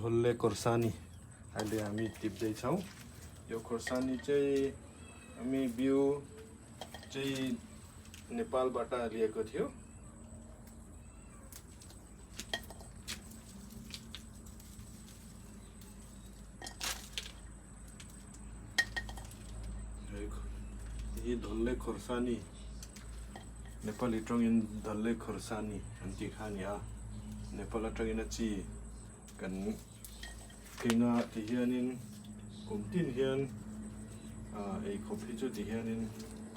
Dholle खोर्सानी अहिले हामी टिप्दैछौँ। यो खोर्सानी चाहिँ हामी बिउ चाहिँ नेपालबाट लिएको थियो। Hi Dholle खोर्सानी, Nepali tawngin Dholle खोर्सानी an tih kha a ni a, Nepal atangin a chi kan keng a ti hianin kum tin hian ah eikhawp hi chu ti hianin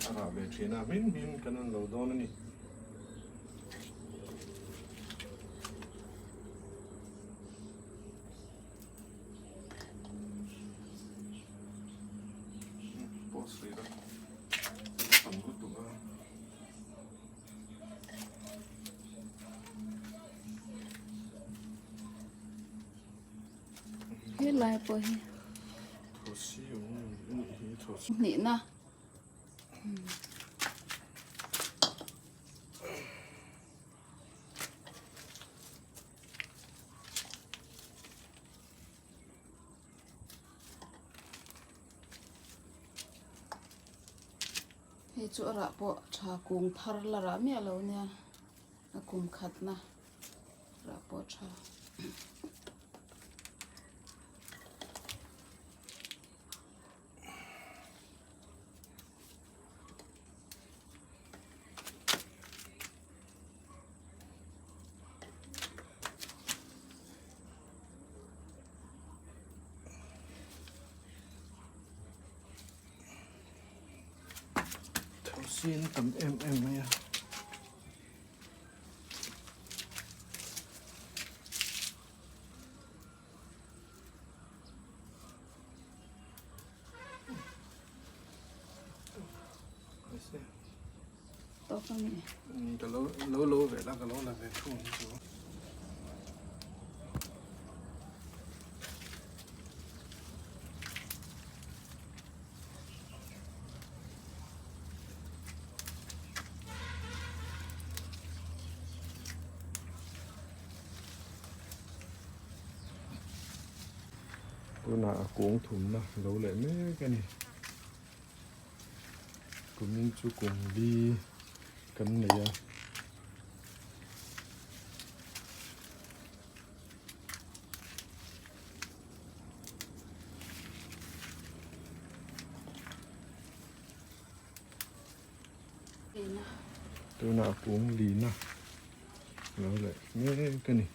a rah ve thin a, hmin hmin kan rawn lo dawn a ni. He lai pawh hi hnihna. Hei chu a rah pawh tha kung thar la rah miah lo nia a kum khatna rah pawh tha. Thosi an tam em em mai a. Tawk a ni. Ka lo lo lo ve la ka lo la ve thung chu. Tunah a kung thumna lo leh mek a ni. Kumin chu kum li kan nei a. Tunah kung lina lo leh mek a ni.